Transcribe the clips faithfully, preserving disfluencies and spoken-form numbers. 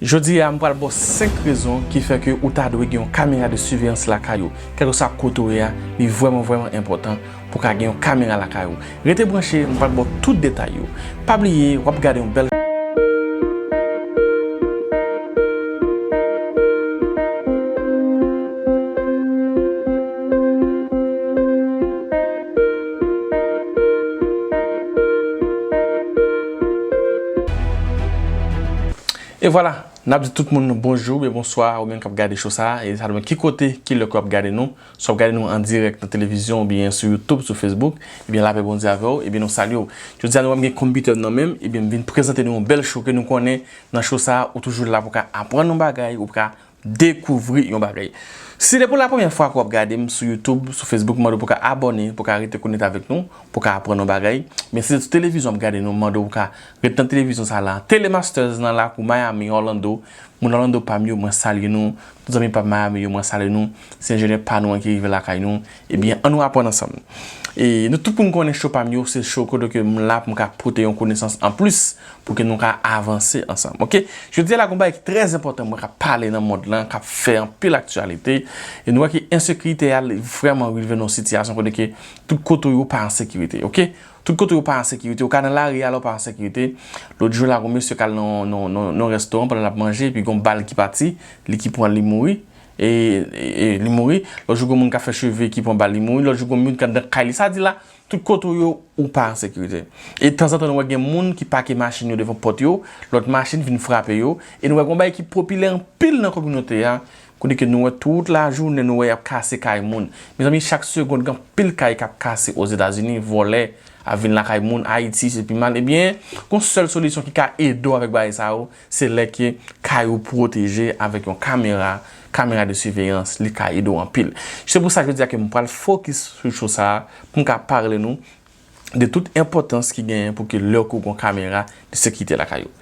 Jodi a, m pral ba w senk rezon ki fè ke ou ta dwe gen yon kamera de siveyans lakay ou. Kèlkeswa kote w ye a, li vrèman, vrèman enpòtan pou w ka gen yon kamera lakay ou. Rete branche, m pral ba w tout detay yo. Pa bliye, w ap gade yon bèl E vwala, n ap di tout moun bonjou oubyen bonswa, ou menm k ap gade show sa a, e sa depann ki kote, ki lè ke w ap gade nou. Si w ap gade nou an dirèk nan televizyon oubyen sou YouTube, sou Facebook, ebyen lapè Bondye avè w, ebyen nou salye w. Jodi a nou wè m gen konpitè m nan men m, ebyen m vin prezante nou yon bèl show ke nou konnen nan show sa a, ou toujou la pou w ka aprann yon bagay, ou pou w ka dekouvri yon bagay. Si depi la premyè fwa ke w ap gade m sou YouTube, sou Facebook, m mande w pou w ka abòne, pou w ka rete konekte avèk nou, pou w ka aprann yon bagay. Men si se sou televizyon w ap gade nou, m mande w pou w ka ret nan televizyon sa la. Telemaster nan lakou Miami, Orlando. Moun Orlando pa m yo, mwen salye nou. Tout zanmi pa m Miami yo, mwen salye nou. Se enjenyè pa nou an ki rive lakay nou. Ebyen, ann nou aprann ansanm. E nou tout moun konnen show pa m yo, se show kote ke m la pou m ka pote yon konesans anplis pou ke nou ka avanse ansanm, oke? Jodi a la, gen yon bagay ki trè enpòtan, mwen, k ap pale nan mond lan, k ap fè anpil aktyalite. E nou wè ke ensekirite a, li vrèman rive nan yon sitiyasyon kote ke tout kote w ye ou pa an sekirite, oke? Tout kote w ye ou pa an sekirite. Ou ka nan lari a la, ou pa an sekirite. Lòt jou la, gen yon mesye k al nan, nan, nan, nan restoran pandan l ap manje, epi gen yon bal ki pati, li ki pran, li mouri. E, e, e li mouri. Lòt jou, gen yon moun k ap fè cheve ki pran bal, li mouri. Lòt jou, gen yon moun k anndan kay li. Sa di la, tout kote w ye, ou pa an sekirite. E tanzantan, nou wè gen moun ki pake machin yo devan pòt yo, lòt machin vin frape yo, e nou wè gen yon bagay ki popilè anpil nan kominote a, kote ke nou wè tout lajounen, nou wè y ap kase kay moun. Mezanmi, chak segonn, gen anpil kay k ap kase Ozetazini, vòlè ap vin lakay moun, Ayiti, se pi mal. Ebyen, gen yon sèl solisyon ki ka ede w avèk bagay sa yo, se lè ke kay ou pwoteje avèk yon kamera, kamera de siveyans, li ka ede w anpil. Se pou sa jodi a ke m pral fokis sou show sa a, pou m ka pale nou de tout enpòtans ki genyen pou ke lè ke w gen yon kamera de sekirite lakay ou.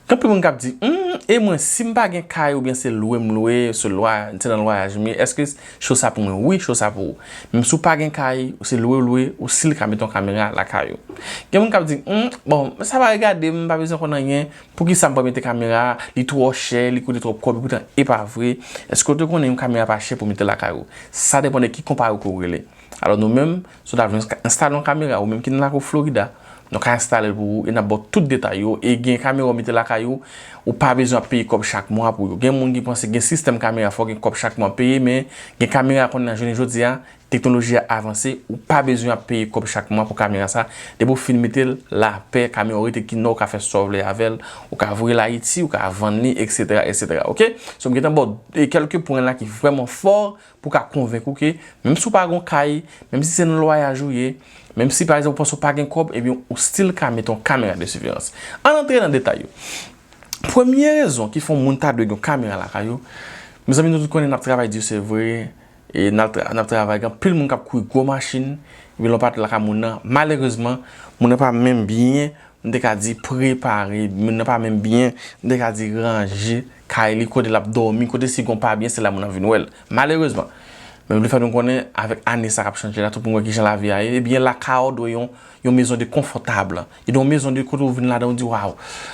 Gen anpil moun k ap di, hmm, e mwen, si m pa gen kay oubyen se lwe m lwe, se lwa, se nan lwayaj m ye, èske show sa pou mwen? Wi, show sa pou ou. Menm si w pa gen kay, ou se lwe w lwe, ou still ka mete yon kamera lakay ou. Gen moun k ap di, hmm, bon, sa pa regade m, m pa bezwen konn anyen, poukisa m pral mete kamera, li twò chè, li koute twòp kòb, epoutan, e pa vre. Èske w te konnen yon kamera pa chè pou mete lakay ou? Sa depann de ki konpayi ke w rele. Alò nou menm, si w ta vle ensta-, enstale yon kamera, ou menm ki nan lakou Florida, nou ka enstale l pou ou e n ap ba w tout detay yo. E gen kamera w mete lakay ou, ou pa bezwen ap peye kòb chak mwa pou yo. Gen moun ki panse gen sistèm kamera fò w gen kòb chak mwa peye, men gen kamera kounye a jounen jodi a, teknoloji a avanse, ou pa bezwen ap peye kòb chak mwa pou kamera sa. Depi w fin mete l, lapè, kamera w rete ki nan, ou ka fè sa w vle avè l, ou ka voye l Ayiti, ou ka vann li, etsetera, etsetera. Oke? So, m gentan ba w, e, kèlke pwen la ki vrèman fò, pou ka konvenk ou ke, menm si w pa gen yon kay, menm si se nan lwayaj ou ye, menm si, pa egzanp, ou panse w pa gen kòb, ebyen, ou still ka mete yon kamera de siveyans. Ann antre nan detay yo. Premye rezon ki fè yon moun ta dwe gen yon kamera lakay ou, mezanmi, nou tout konnen n ap travay di, se vre, e n ap tra-, n ap travay, gen anpil moun k ap kouri gwo machin, epi lè w pa t lakay moun nan, malerezman, moun nan pa menm byen, m te ka di prepare, moun nan pa menm byen, m te ka di ranje kay li, kote l ap dòmi, kote si gon pa byen, se la moun nan vin wè l. Malerezman. Men m vle fè nou konnen, avèk ane sa k ap chanje la, tout moun wè kijan lavi a ye, ebyen, lakay ou dwe yon, yon maison de confortable. Li dwe yon maison de kote ou vin ladan, ou di, waw,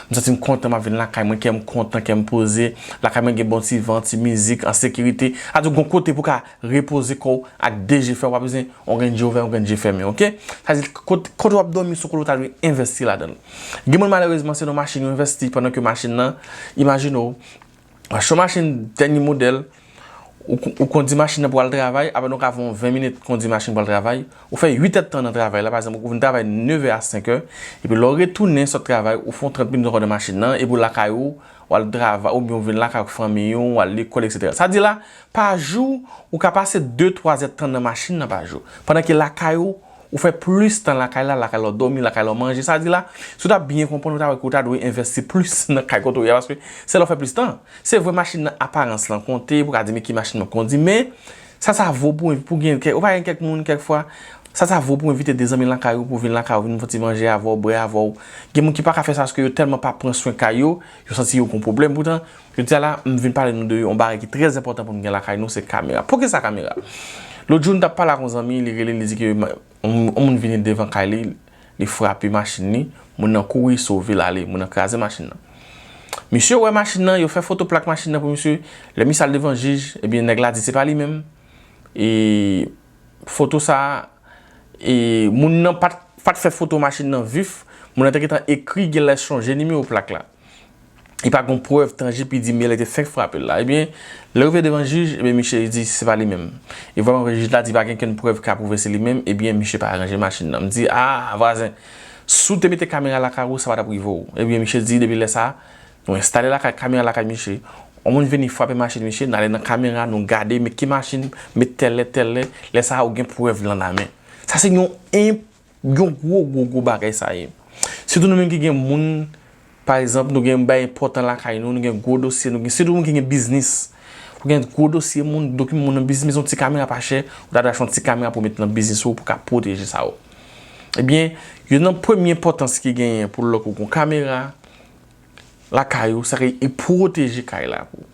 m santi m kontan, m ap vin lakay mwen, kè m kontan, kè m poze, lakay mwen gen bon ti van, ti mizik, an sekirite. Sa di w gon kote pou w ka repoze kò w ak de je fèmen, ou pa bezwen yon grenn je ouvè, yon grenn je fèmen, oke? Sa di, kote, kote w ap dòmi sou kote ou ta dwe envesti ladan l. Gen moun, malerezman, se nan machin yo envesti, pandan ke machin nan, imajine w, w achte yon machin dènye modèl, ou, ou kondi machin nan pou al travay, apre nou ka fè yon ven minit kondi machin pou al travay, ou fè uit èdtan nan travay la, pa egzanp, ou vin travay nevè a senkè, epi lè w retounen sot travay, ou fè yon trant minit ankò nan machin nan, epi w lakay ou, w al travay, oubyen w vin lakay ak fanmi w, w al lekòl, etsetera. Sa di la, pa jou, ou ka pase de, twa èdtan nan machin nan pa jou. Pandan ke lakay ou, ou fè plis tan lakay la, lakay la w dòmi, lakay la w manje. Sa di la, si w ta byen konprann, ou ta wè ke w ta dwe envesti plis nan kay kote w ye a, paske se la w fè plis tan. Se vre, machin nan, aparans lan konte, pou ka di, men ki machin mwen kondi, men sa, sa vo pou, pou gen kèk, ou pa gen kèk moun, kèk fwa, sa, sa vo pou envite de zanmi lakay ou, pou vin lakay ou, vin fè ti manje avè w, bwè avè w. Gen moun ki pa ka fè sa, paske yo tèlman pa pran swen kay yo, yo santi yo gon pwoblèm. Poutan, jodi a la, m vin pale nou de yon bagay ki trè enpòtan pou n gen lakay nou, se kamera. Poukisa kamera? Lòt jou, m t ap pale ak yon zanmi, li rele, li di ke ma-, yon, yon moun vini devan kay li, li frape machin li, moun nan kouri sove l ale, moun nan kraze machin nan. Misye wè machin nan, yo fè foto plak machin nan pou misye. Lè misye al devan jij, ebyen, nèg la di se pa li menm. E foto sa, e moun nan pa t, pa t fè foto machin nan vif. Moun nan te gentan ekri, genlè chonje nimewo plak la. Li pa gon prèv tanjib, li di men lè te fenk frape l la. Ebyen, lè yo rive devan jij, ebyen, misye di se pa li menm. E vrèman vre, jij la di pa gen kenn prèv ki ka pwouve se li menm, ebyen, misye pa ranje machin nan. M di, a, vwazen, si w te mete kamera lakay ou, sa pa t ap rive w. Ebyen, misye di depi lè sa, nou enstale lakay, kamera lakay misye. Yon moun vini frape machin misye, n ale nan kamera, nou gade, men ki machin, men tèl lè, tèl lè, lè sa a ou gen prèv lan nan men. Sa se yon, en, yon gwo, gwo, gwo bagay sa ye. Sitou nou menm ki gen moun, pa egzanp, nou gen bagay enpòtan lakay nou, nou gen gwo dosye, nou gen, sitou moun ki gen biznis. Ou gen gwo dosye moun, dokiman moun nan biznis, men se yon ti kamera pa chè, ou ta dwe achte yon ti kamera pou w met nan biznis ou, pou w ka pwoteje sa yo. Ebyen, youn nan premye enpòtans ki genyen pou lòk ou gon kamera, lakay ou, sa ke li pwoteje kay la pou ou.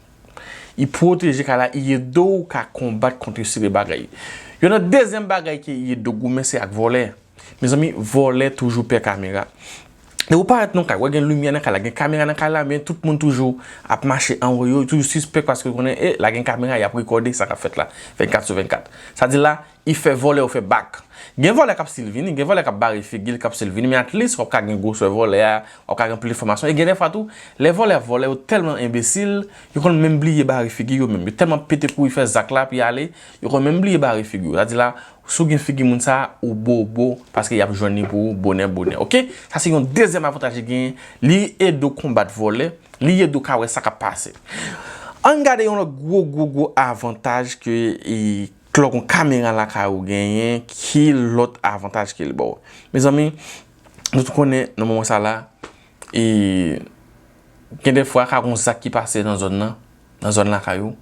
Li pwoteje kay la, li ede w ka konbat kont yon seri bagay. Youn nan dezyèm bagay ke li ede w goumen, se ak vòlè. Mezanmi, vòlè toujou pè kamera. Lè ou parèt nan kay, ou wè gen limyè nan kay la, gen kamera nan kay la, men tout moun toujou ap mache anwo yo, toujou sispèk paske yo konnen, e, la gen kamera, y ap rekòde sa k ap fèt la, vennkat sou vennkat. Sa di la, li fè vòlè yo fè bak. Gen vòlè k ap still vini, gen vòlè k ap bare figi l, k ap still vini, men at least w ap ka gen gwosè vòlè a, w ap ka gen anpil enfòmasyon. E gen dèfwa tou, lè vòlè ap vòlè, yo tèlman enbesil, yo konn menm bliye bare figi yo menm. Yo tèlman pete kouri fè zak la, pou y ale, yo konn menm bliye bare figi yo. Sa di la, si w gen figi moun sa, ou bobo, paske y ap jwenn li pou ou bonè, bonè. Oke? Sa se yon dezyèm avantaj li genyen. Li ede w konbat vòlè, li ede w ka wè sa k ap pase. Ann gade yon lòt gwo, gwo, gwo avantaj ke, e, lè w gon kamera lakay ou genyen, ki lòt avantaj ke li ba w? Mezanmi, nou tout konnen nan moman sa la, e, gen de fwa ka gon zak ki pase nan zòn nan, nan zòn lakay ou.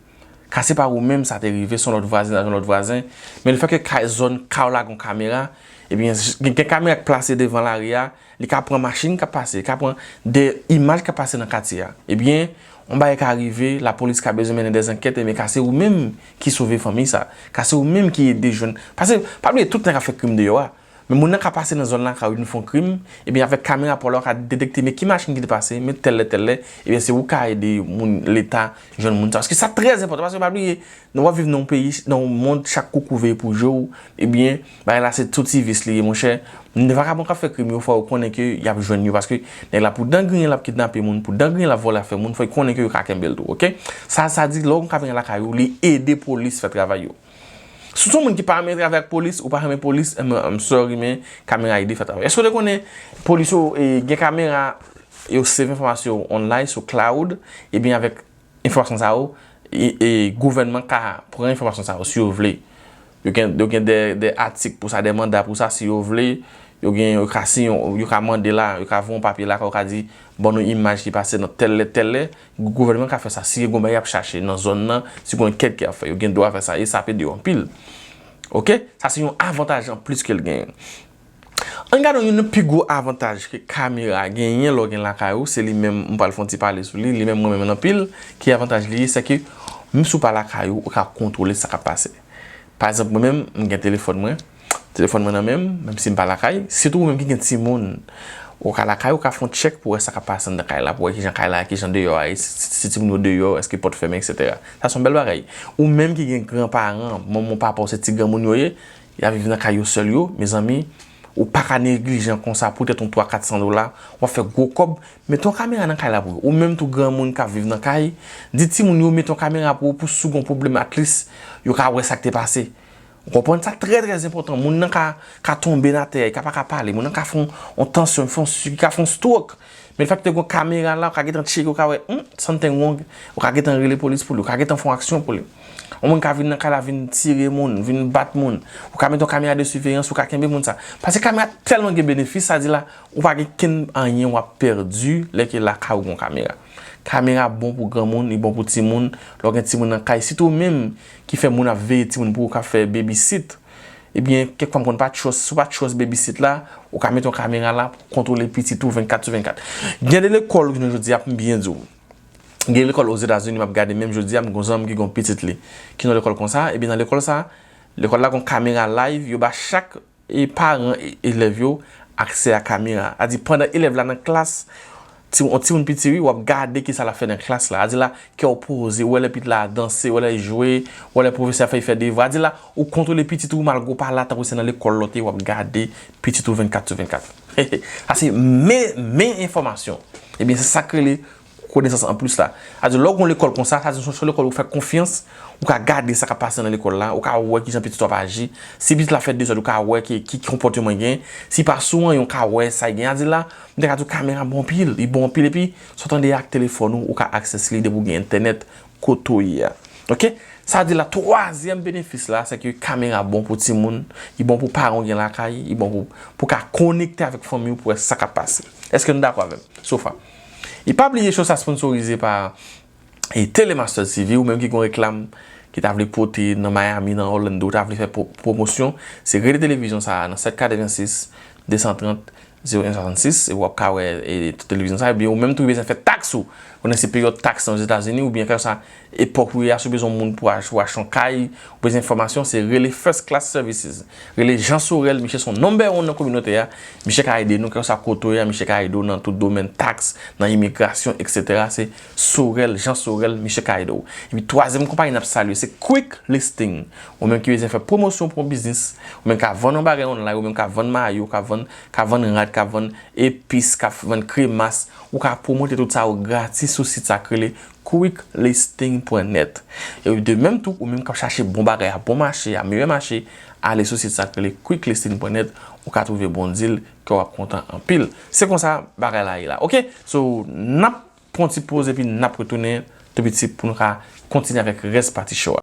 Ka se pa ou menm sa te rive, se yon lòt vwazinaj, yon lòt vwazen. Men lefètke kay, zòn kay ou la gon kamera, ebyen, gen, gen kamera k plase devan lari a, li ka pran machin k ap pase, li ka pran de imaj k ap pase nan katye a. Ebyen, yon bagay ka rive, lapolis ka bezwen mennen dèzankèt, ebyen, ka se ou menm ki sove fanmi sa. Ka se ou menm ki ede jwenn. Paske, pa bliye, tout nèg ap fè krim deyò a. Men moun nan ka pase nan zòn lakay ou vin fè yon krim, ebyen, avèk kamera pa w la, ou ka detekte, men ki machin ki te pase, men tèl lè, tèl lè, ebyen, se ou ka ede moun, Leta, jwenn moun sa. Paske sa trè enpòtan, paske pa bliye, nou w ap viv nan yon peyi, nan yon mond, chak koukou veye pou je w, ebyen, bagay la se tou ti vis li ye, monchè. Moun vakabon k ap fè krim yo, fò yo konnen ke y ap jwenn yo, paske nèg la pou dan griyen l ap kidnape moun, pou dan griyen l ap vòlè afè moun, fò yo konnen ke yo ka kenbe l tou, oke? Sa, sa di, lè w gen kamera lakay ou, li ede polis fè travay yo. Si w se yon moun ki pa renmen travay ak polis, ou pa renmen polis, I'm, I'm sorry, men kamera ede fè travay. Èske w te konnen polis yo, e, gen kamera, yo save enfòmasyon online sou cloud, ebyen avèk enfòmasyon sa yo, e, e, gouvènman ka pran enfòmasyon sa yo si yo vle. Yo gen, yo gen de, de atik pou sa, de manda pou sa si yo vle. Yo gen, yo ka siyen, yo ka mande la, yo ka voye yon papye la, yo ka di, ban nou imaj ki pase nan tèl lè, tèl lè. Gouvènman ka fè sa. Si gen yon bagay y ap chache nan zòn nan, si gen yon ankèt ki ap fè, yo gen dwa fè sa. E sa ap ede yo anpil. Oke? Sa se yon avantaj anplis ke l genyen. Ann gade youn nan pi gwo avantaj ke kamera genyen lè w gen lakay ou, se li menm, m pral fè yon ti pale sou li, li menm mwen renmen l anpil, ki avantaj li ye, se ke menm si w pa lakay ou, ou ka kontwole sa k ap pase. Pa egzanp, mwen menm, m gen telefòn mwen, telefòn mwen nan men m, menm si m pa lakay, sitou ou menm ki gen timoun, ou ka lakay ou, ou ka fè yon tchèk pou wè sa k ap pase anndan kay la, pou wè kijan kay la, kijan deyò a ye, si, si, si timoun yo deyò, èske pòt fèmen, etsetera. Sa se yon bèl bagay. Ou menm ki gen granparan, manman w, papa w, se ti granmoun yo ye, y ap viv nan kay yo sèl yo, mezanmi, ou pa ka neglijan konsa poutèt yon twa, kat san dola, w ap fè gwo kòb, mete yon kamera nan kay la pou yo. Ou menm tou granmoun k ap viv nan kay, di timoun yo mete yon kamera pou ou, pou si w gen yon pwoblèm, at least, yo ka wè sa k te pase. Ou konprann? Sa trè, trè enpòtan. Moun nan ka, ka tonbe n atè, li ka pa ka pale, moun nan ka fè yon, yon tansyon, li fè yon sik, li ka fè yon stroke. Men lefètke gen yon kamera la, ou ka gentan tcheke, ou ka wè, hmm, something wrong, ou ka gentan rele polis pou li, ou ka gentan fè yon aksyon pou li. Yon moun ka vin nan kay la, vin tire moun, vin bat moun. Ou ka mete yon kamera de siveyans, ou ka kenbe moun sa. Paske kamera tèlman gen benefis, sa di la, ou pa gen kenn anyen w ap pèdi lè ke lakay ou gen yon kamera. Kamera bon pou granmoun, li bon pou timoun. Lè w gen timoun nan kay, sitou ou menm ki fè moun ap veye timoun pou ou, k ap fè babysit, ebyen, kèk fwa m konn pa trust, si w pa trust babysit la, ou ka mete yon kamera la pou kontwole pitit ou vennkat sou vennkat. Gen de lekòl, jounen jodi a, pou m byen di w. Gen lekòl Ozetazini, m ap gade menm jodi a, m gen yon zanmi ki gen yon pitit li ki nan lekòl konsa, ebyen, nan lekòl sa, lekòl la gen yon kamera live, yo ba chak e paran e, elèv yo aksè a kamera. A di pandan elèv la nan klas, Ti, yon timoun piti, wi, w ap gade kisa l ap fè nan klas la. A di la, kè w poze, ou wè lè pitit la danse, ou wè lè l jwe, ou wè lè pwofesè a fè l fè devwa. A di la, ou kontwole pitit ou malgre w pa la, tankou se nan lekòl lòt ye, w ap gade pitit ou vennkat sou vennkat. Sa se men, men enfòmasyon. Ebyen, se sa k rele konesans anplis la. Sa di, lè w gen yon lekòl konsa, sa di, se yon lekòl ou fè konfyans, ou ka gade sa k ap pase nan lekòl la, ou ka wè kijan pitit ou ap aji. Si pitit la fè dezòd, ou ka wè ki, ki konpòteman l gen. Si pa sou anyen, ou ka wè sa l gen. Sa di la, m te ka di w kamera bon anpil, li bon anpil, epi sa w tande ak telefòn ou, ou ka access li depi w gen entènèt kote w ye a. Oke? Sa di la, twazyèm benefis la, se ke kamera bon pou timoun, li bon pou paran w gen lakay, li bon pou, pou w ka konekte avèk fanmi w pou wè sa k ap pase. Èske nou dakò avè m? So far. E pa bliye, show sa sponsorize pa e Telemaster T V, ou menm ki gen yon reklam ki ta vle pote nan Miami, nan Orlando, ou ta vle fè pwo-, pwomosyon, se rele televizyon sa a nan sèt katrevensis, de san trant, zewo en swasannsis, e w ap ka wè, e, tout televizyon sa, ebyen ou menm tou bezwen fè taks ou. Konnen se peryòd taks nan Ozetazini, oubyen kèlkeswa epòk ou ye a, si w bezwen yon moun pou ach-, pou achte yon kay, ou bezwen enfòmasyon, se rele First Class Services. Rele Jean Sorel, misye se yon number one nan kominote a, misye ka ede nou, kèlkeswa kote w ye a, misye ka ede w nan tout domèn taks, nan imigrasyon, etsetera. Se Sorel, Jean Sorel, misye ka ede w. Epi twazyèm konpayi n ap salye, se Quick Listing. Ou menm ki bezwen fè pwomosyon pou yon biznis, ou menm ka vann yon bagay online, ou menm ka vann mayo, ka vann, ka vann rad, ka vann epis, ka vann kremas, ou ka pwomote tout sa yo gratis sou sit sa k rele quick listing pwen nèt. E de menm tou, ou menm k ap chache bon bagay a bon mache, a meyè mache, ale sou sit sa k rele quick listing pwen nèt, ou ka twouve bon deal ke w ap kontan anpil. Se konsa bagay la ye la. Oke? So, n ap pran yon ti poz epi n ap retounen tou piti pou nou ka kontinye avèk rès pati show a.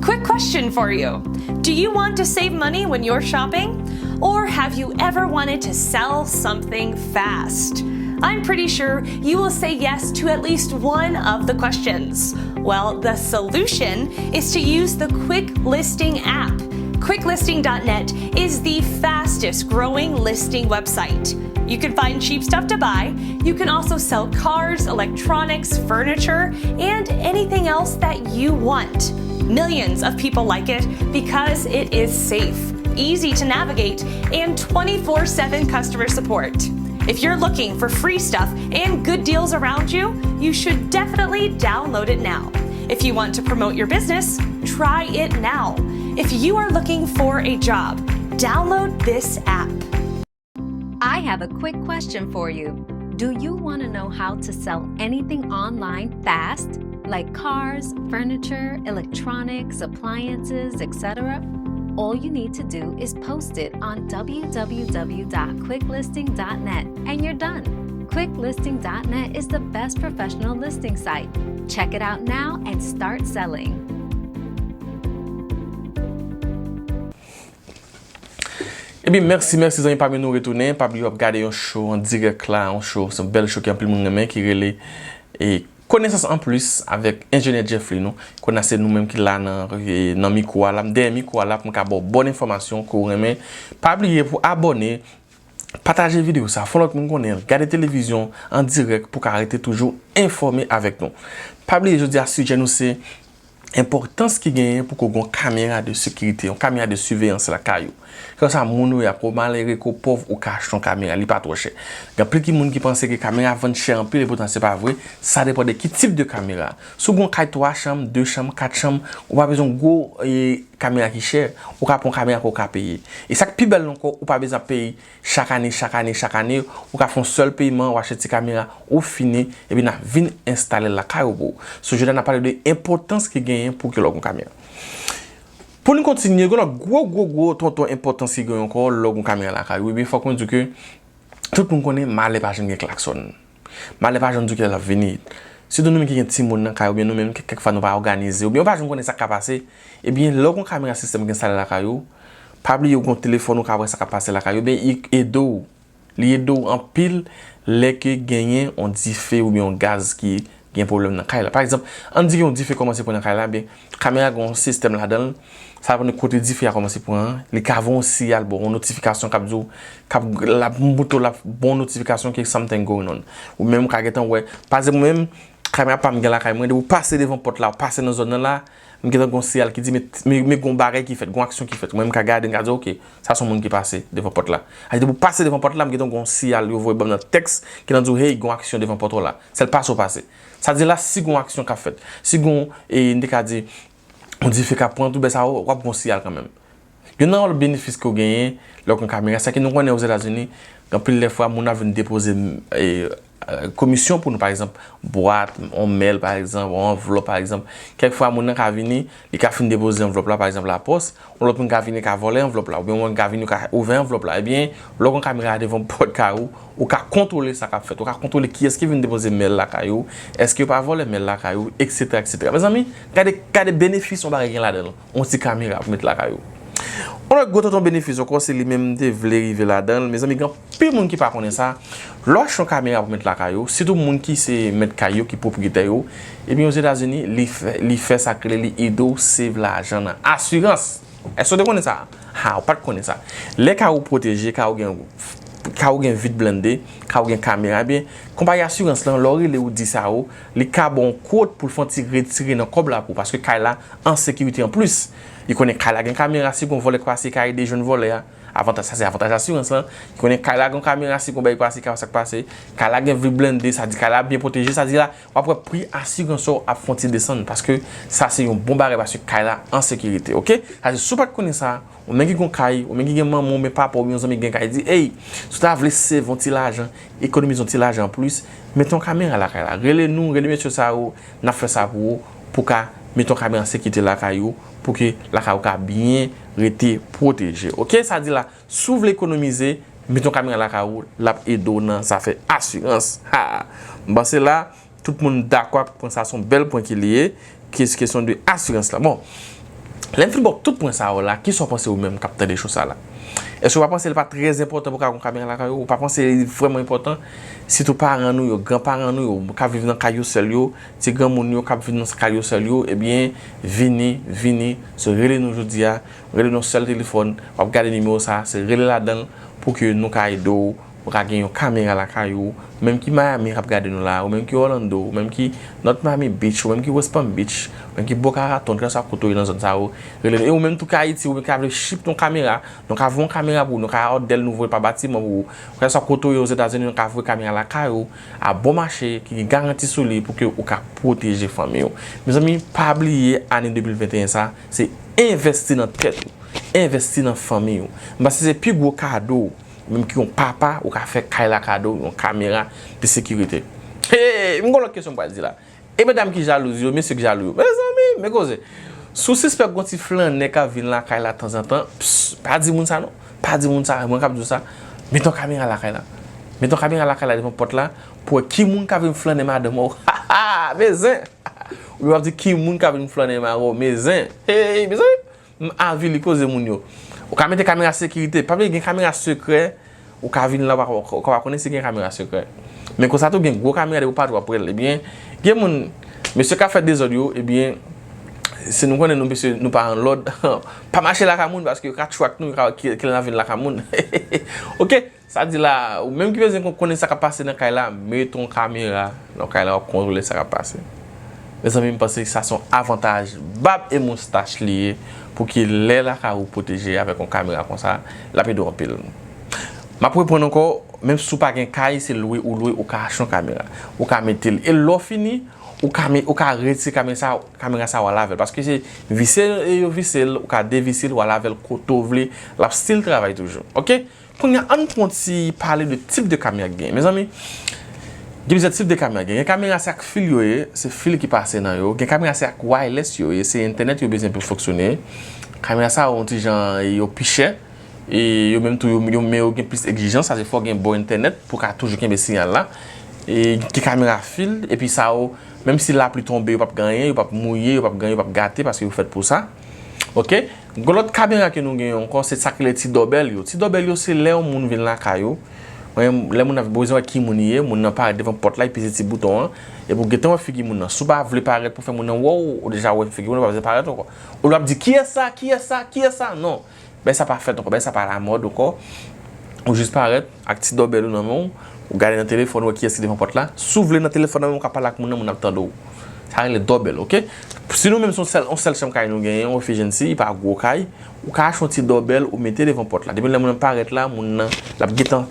Quick question for you. Do you want to save money when you're shopping? Or have you ever wanted to sell something fast? I'm pretty sure you will say yes to at least one of the questions. Well, the solution is to use the Quick Listing app. Quick Listing dot net is the fastest growing listing website. You can find cheap stuff to buy. You can also sell cars, electronics, furniture, and anything else that you want. Millions of people like it because it is safe, easy to navigate, and twenty-four seven customer support. If you're looking for free stuff and good deals around you, you should definitely download it now. If you want to promote your business, try it now. If you are looking for a job, download this app. I have a quick question for you. Do you want to know how to sell anything online fast, like cars, furniture, electronics, appliances, et cetera? All you need to do is post it on w w w dot quick listing dot net and you're done. Quick Listing dot net is the best professional listing site. Check it out now and start selling. Ebyen, mèsi, mèsi zanmi pa m yo, nou retounen. Pa bliye w ap gade yon show an dirèk la, yon show, se yon bèl show ke anpil moun renmen, ki rele, e, Konesans Anplis avèk Enjenyè Jeffrey nou. Kounye a se nou menm ki la nan, e, nan mikwo a la. M dèyè mikwo a la pou m ka ba w bon enfòmasyon ke w renmen. Pa bliye pou abòne, pataje videyo sa, fè yon lòt moun konnen, gade televizyon an dirèk pou w ka rete toujou enfòme avèk nou. Pa bliye, jodi a, sijè nou se enpòtans ki genyen pou ke w gen yon kamera de sekirite, yon kamera de siveyans lakay ou. Kèlkeswa moun ou ye a, ke w malere, ke w pòv, ou ka achte yon kamera, li pa twò chè. Gen anpil ki moun ki panse ke kamera vann chè anpil, e poutan se pa vre. Sa depann de ki tip de kamera. Si w gen yon kay twa chanm, de chanm, kat chanm, ou pa bezwen yon gwo, e, kamera ki chè. Ou ka pran yon kamera ke w ka peye. E sa k pi bèl la ankò, ou pa bezwen ap peye chak ane, chak ane, chak ane, ou ka fè yon sèl peyiman, ou achte ti kamera, ou fini, epi n a vin enstale l lakay ou pou ou. So, jodi a n ap pale de enpòtans ki genyen pou ke lè w gen yon kamera. Pou n kontinye, gen lòt gwo, gwo, gwo tonton enpòtans ki genyen ankò lè w gen yon kamera lakay ou. Ebyen, fòk mwen di w ke tout moun konnen malè pa janm gen klaksòn. Malè pa janm di w kilè l ap vini. Sitou nou menm ki gen timoun nan kay, oubyen nou menm ke kèk fwa nou pa òganize, oubyen ou pa janm konnen sa k ka pase, ebyen, lè w gen yon kamera sistèm ki enstale lakay ou, pa bliye w gen yon telefòn ou ka wè sa k ap pase lakay ou, ebyen, li ede w. Li ede w anpil lè ke genyen yon dife oubyen yon gaz ki gen pwoblèm nan kay la. Pa egzanp, ann di gen yon dife kòmanse pran nan kay la, ebyen, kamera gen yon sistèm ladan l, sa vle di kote dife a kòmanse pran an, li ka voye yon siyal ba w, yon notifikasyon k ap di w, k ap, l ap montre w, l ap ba w yon notifikasyon ke something going on. Ou menm ou ka gentan wè, pa egzanp, mwen menm, kamera pa m gen lakay mwen, depi w pase devan pòt la, w pase nan zòn nan la, m gentan gen yon siyal ki di, men, men, men gen yon bagay ki fèt, gen yon aksyon ki fèt. Mwen, m ka gade, m ka di, oke, sa se yon moun ki pase devan pòt la. Sa vle di, depi w pase devan pòt la, m gentan gen yon siyal, yo voye ban m nan tèks, ki nan di w, hey, gen yon aksyon devan pòt ou la. Sèl pase w pase. Sa vle di la, si gen yon aksyon k ap fèt, si gen yon, e, m te ka di, yon dife k ap pran, tout bèl sa, w ap gen yon siyal kanmenm. Youn nan lòt benefis ke w genyen lè w gen yon kamera, se ke nou konnen Ozetazini, anpil lè fwa, moun ap vin depoze, e, e, komisyon pou nou, pa egzanp, bwat, yon mèl, pa egzanp, yon anvlòp, pa egzanp. Kèk fwa, moun nan ka vini, li ka fin depoze anvlòp la, pa egzanp, lapòs, yon lòt moun ka vini, ka vòlè anvlòp la, oubyen yon moun ka vini, ka ouvè anvlòp la. Ebyen, lè w gen yon kamera devan pòt kay ou, ou ka kontwole sa k ap fèt, ou ka kontwole kiyès ki vin depoze mèl lakay ou, èske yo pa vòlè mèl lakay ou, etsetera, etsetera. Mezanmi, gade, gade benefis yon bagay gen ladan l. Yon ti kamera pou met lakay ou. Yon lòt gwo tonton benefis ankò, se li menm m te vle rive ladan l. Mezanmi, gen anpil moun ki pa konnen sa. Lè w achte yon kamera pou met lakay ou, sitou moun ki se mèt kay yo, ki pwopriyetè yo, ebyen, Ozetazini, li fè, li fè sa k rele, li ede w save lajan nan asirans. Èske w te konnen sa? Ha, ou pa t konnen sa. Lè kay ou pwoteje, kay ou gen, kay ou gen vit blende, kay ou gen kamera, ebyen, konpayi asirans lan, lè w rele ou di sa yo, li ka ba w yon kwot pou l fè yon ti retire nan kòb la pou ou, paske kay la an sekirite anplis. Li konnen kay la gen kamera, si gon vòlè k pase, li ka ede jwenn vòlè a. Avantaj, sa se avantaj asirans lan. Li konnen kay la gen kamera, si gon bagay k pase, ka wè sa k pase. Kay la gen vit blende, sa di kay la byen pwoteje, sa di la, w ap wè pri asirans ou ap fè yon ti desann, paske sa se yon bon bagay, paske kay la an sekirite, oke? Sa se si w pa t konnen sa, ou menm ki gon kay, ou menm ki gen manman, ou menm papa, oubyen yon zanmi ki gen kay, di, ey, si w ta vle save yon ti lajan, ekonomize yon ti lajan anplis, mete yon kamera lakay la. Rele nou, rele mesye sa yo, n ap fè sa pou ou, pou ka mete yon kamera sekirite lakay ou, pou ke lakay ou ka byen rete pwoteje. Oke, sa di la, si w vle ekonomize, mete yon kamera lakay ou, l ap ede w nan zafè asirans. Ha! M panse la, tout moun dakò ak pwen sa, se yon bèl pwen ki li ye, kes-, kesyon de asirans la. Bon, lè m fin ba w tout pwen sa yo la, kisa w panse ou menm k ap tande cho sa la? Èske w pa panse li pa trè enpòtan pou w ka gen yon kamera lakay ou? Ou pa panse li vrèman enpòtan? Sitou paran nou yo, granparan nou yo, k ap viv nan kay yo sèl yo, ti granmoun yo k ap viv nan kay yo sèl yo, ebyen, vini, vini, se rele nou jodi a, rele nou sèl telefòn, w ap gade nimewo sa, se rele ladan l pou ke nou ka ede w, ou ka gen yon kamera lakay ou, menm ki Miami k ap gade nou la, ou menm ki Orlando, ou menm ki North Miami Beach, ou menm ki West Palm Beach, ou menm ki Boca Raton, kèlkeswa kote w ye nan zòn sa yo, rele nou. E ou menm tou ki Ayiti, ou menm ki ta vle ship yon kamera, nou ka voye yon kamera pou ou, nou ka òdè l, nou voye l pa batiman pou ou. Kèlkeswa kote w ye Ozetazini, nou ka voye kamera lakay ou, a bon mache, ki gen garanti sou li pou ke ou ka pwoteje fanmi w. Mezanmi, pa bliye ane de mil venteyen sa, se envèsti nan tèt ou, envèsti nan fanmi w. M panse se pi gwo kado, menm ki yon papa, ou ka fè kay la kado, yon kamera de sekirite. Hey, m gon lòt kesyon m pral di la. E medam ki jalouz yo, mesye ki jalou yo. Mezanmi, men koze. Si w sispèk gon ti flannè k ap vin lakay la tanzantan, ps, pa di moun sa non. Pa di moun sa, mwen k ap di w sa. Met yon kamera lakay la. Met yon kamera lakay la devan pòt la, pou wè ki moun k ap vin flannen madanm ou. Ha, ha, men zen. Oubyen w ap di ki moun k ap vin flannen mari w, men zen. Hey, mezanmi. M avili koze moun yo. Ou ka mete kamera sekirite. Pa bliye gen kamera sekrè. Ou ka vin la, ou pa, ou pa konnen si gen kamera sekrè. Men konsa tou gen gwo kamera depi w pa t w ap wè l. Ebyen, gen moun, mesye k ap fè dezòd yo, ebyen, si nou konnen nou mesye, nou pa an lòd, pa mache lakay moun paske yo ka track nou, yo ka wè ki, kilè n ap vin lakay moun. Oke? Sa di la, ou menm ki bezwen kon-, konnen sa k ap pase nan kay la, met yon kamera nan kay la, w ap kontwole sa k ap pase. Mezanmi, m panse sa se yon avantaj bab e moustach li ye, pou ki lè lakay ou pwoteje avèk yon kamera konsa, l ap ede w anpil. M ap reprann ankò, menm si w pa gen kay, se lwe ou lwe, ou ka achte yon kamera. Ou ka mete l. E lè w fini, ou ka me-, ou ka retire kamera sa, kamera sa w al avè l. Paske se vise yo vise l, ou ka devise l, w al avè l kote w vle, l ap still travay toujou. Oke? Kounye a, ann pran ti pale de tip de kamera ki genyen. Mezanmi, gen plizyè tip de kamera ki genyen. Gen kamera se ak fil yo ye, se fil ki pase nan yo. Gen kamera se ak wireless yo ye, se entènèt yo bezwen pou fonksyone. Kamera sa yo yon ti jan, yo pi chè. E yo menm tou, yo, yo, men yo gen plis egzijans, sa se fò w gen bon entènèt pou w ka toujou kenbe siyal la. E gen kamera fil, epi sa yo, menm si lapli tonbe, yo p ap gen anyen, yo p ap mouye, yo p ap gen anyen, yo p ap gate, paske yo fèt pou sa. Oke? Gon lòt kamera ke nou genyen ankò, se sa k rele ti dòbèl yo. Ti dòbèl yo, se lè yon moun vin lakay ou, Mwen, lè moun nan bezwen wè ki moun li ye, moun nan parèt devan pòt la, li peze ti bouton an, epi w gentan wè figi moun nan. Si w pa vle parèt pou fè moun nan wè w, ou deja wè figi moun nan, ou pa bezwen parèt ankò. Ou ap di, "Kiyès sa? Kiyès sa? Kiyès sa?" Non. Bagay sa pa fèt ankò, bagay sa pa lamòd ankò. Ou jis parèt ak ti dòbèl ou nan men w, ou gade nan telefòn, ou wè kiyès ki devan pòt la. Si w vle nan telefòn nan men w, ou ka pale ak moun nan, moun nan ap tande w. Sa rele dòbèl, oke? Si nou menm se yon sèl, yon sèl chanm kay nou genyen, yon Refijensi, li pa gwo kay, ou ka achte yon ti dòbèl, ou mete devan pòt la. Depi lè moun nan parèt la, moun nan, l ap gentan,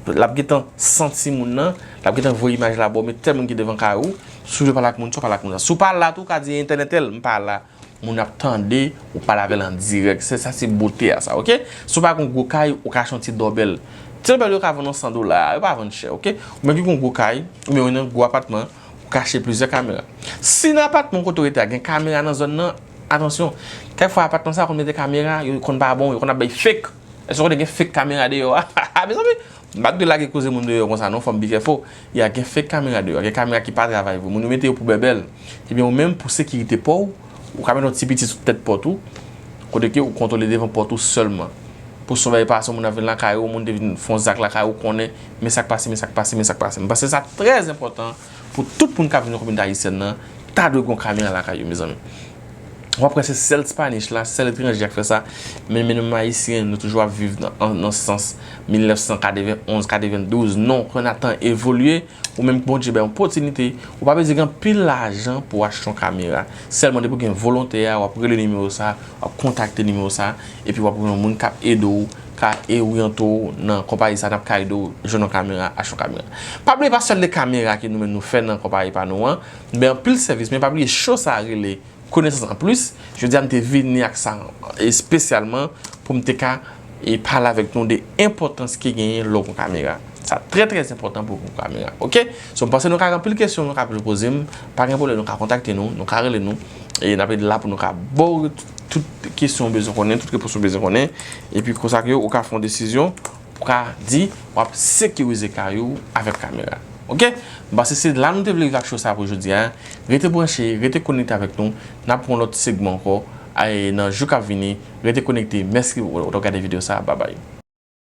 l ap gentan santi moun nan, l ap gentan voye imaj la ba w, men tèl moun ki devan kay ou, si w vle pale ak moun sa, w pale ak moun sa. Si w pa la tou, ou ka di entènètèl, "M pa la." Moun ap tande ou pale avè l an dirèk. Se sa, se bote a sa, oke? Si w pa gen yon gwo kay, ou ka achte yon ti dòbèl. Ti dòbèl yo ka vann nan san dola, yo pa vann chè, oke? Ou menm ki gen yon gwo kay, oubyen yon gwo apatman, ou ka achte plizyè kamera. Si nan apatman kote w rete a gen kamera nan zòn nan, atansyon, kèk fwa apatman sa konn mete kamera, yo konn pa bon, yo konn ap bay fake. Èske w konnen gen fake kamera deyò a? Mezanmi, m pa t dwe lage koze moun deyò konsa non, fò m be careful. Ya gen fake kamera deyò, gen kamera ki pa travay vre. Moun yo mete yo pou bèbèl. Ebyen, ou menm, pou sekirite pa w, ou ka mete yon ti piti sou tèt pòt ou, kote ke ou kontwole devan pòt ou sèlman. Pou si yon bagay pase, yon moun ap vin lakay ou, yon moun te vin fè yon zak lakay ou, konnen, men sa k pase, men sa k pase, men sa k pase. M panse sa trè enpòtan pou tout moun k ap vin nan kominote ayisyèn nan, ta dwe gen yon kamera lakay yo, mezanmi. W ap wè se sèl Spanish la, sèl etranje k ap fè sa. Men, men nou menm Ayisyen, nou toujou ap viv nan, nan, nan sans mil nèf san katrevenn onz, katrevenn douz. Non, konnya tan evolye. Ou menm Bondye bay yon opòtinite, ou pa bezwen gen anpil lajan pou w achte yon kamera. Sèlman depi w gen volonte a, w ap rele nimewo sa, w ap kontakte nimewo sa, epi w ap gen yon moun k ap ede w, ka e oryante w nan konpayi sa, n ap ka ede w jwenn yon kamera, achte yon kamera. Pa bliye pa sèl de kamera ke nou menm nou fè nan konpayi pa nou an, men anpil sèvis, men pa bliye show sa rele Konesans Anplis. Jodi a m te vini ak sa espesyalman pou m te ka e pale avèk nou de enpòtans ki genyen lè w gen kamera. Sa trè, trè enpòtan pou w gen kamera. Oke? So, m panse nou ka gen anpil kesyon, nou ka poze m. Pa gen pwoblèm, nou ka kontakte nou, nou ka rele nou. E n ap la pou nou ka ba w tout, tout kesyon w bezwen konnen, tout repons w bezwen konnen. Epi konsa ke ou ka fè yon desizyon, ou ka di w ap sekirize kay ou avèk kamera. Oke? M panse se la nou te vle rive ak show sa pou jodi a. Rete branche, rete konekte avèk nou. N ap pran lòt segman ankò, e nan jou k ap vini. Rete konekte. Mèsi pou w gade videyo sa. Babay.